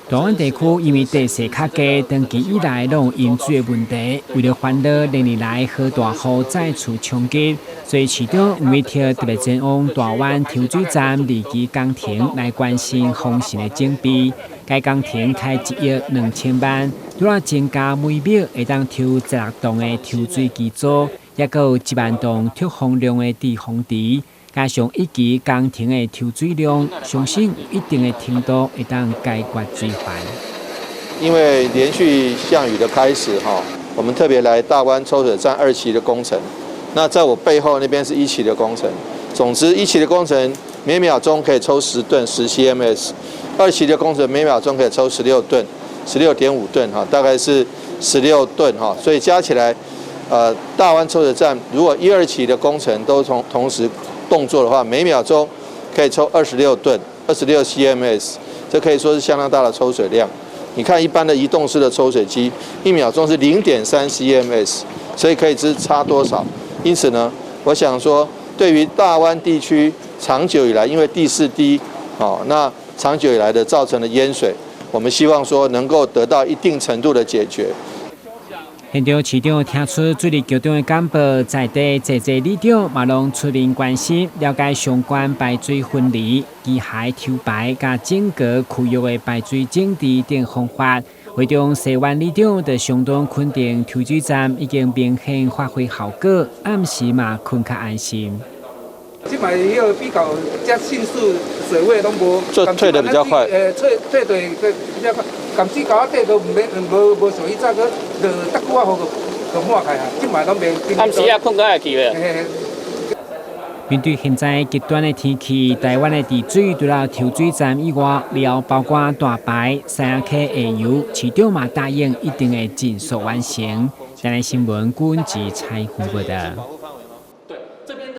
大灣地區因為地勢較低，長期以來攏有淹水的問題。為著煩惱連年來河大雨再次衝擊，所以市長吳為鐵特別前往大灣抽水站二期工程來關心防汛的準備。該工程開1億2千萬，除了增加每秒會當抽16噸的抽水機組，抑閣有1萬噸蓄洪量的滯洪池。加上一期工程的抽水量，相信有一定的程度會當解決水患。因為連續降雨的開始，哈，我們特別來大灣抽水站二期的工程。那在我背後那邊是一期的工程。總之，一期的工程每秒鐘可以抽10噸10 CMS，二期的工程每秒鐘可以抽16噸，16.5噸，哈，大概是16噸，哈，所以加起來，大灣抽水站如果一二期的工程都從同時動作的話，每秒鐘可以抽26噸，26 CMS，這可以說是相當大的抽水量。你看一般的移動式的抽水機，一秒鐘是0.3 CMS，所以可以知差多少。因此呢，我想說，對於大灣地區長久以來，因為地勢低，哦，那長久以來的造成的淹水，我們希望說能夠得到一定程度的解決。現場市長聽取水利局長的簡報，在地濟濟里長嘛攏出面關心，了解相關排水分離、機械抽排佮整個區域的排水整治等方法。會中西灣里長就相當肯定抽水站已經明顯發揮效果，暗時嘛睏較安心。這擺彼個比較遮迅速，水位攏無，就退得比較快。退退得比較快，含水溝仔底都毋免，無像以前閣落逐久仔雨就滿開啊，這擺攏袂。暗時啊，睏閣會去袂？面對現在極端的天氣，台灣的治水除了抽水站以外，了包括大排、三峽溪下游，市長嘛答應一定會盡速完成。台灣新聞郭文吉採訪報道。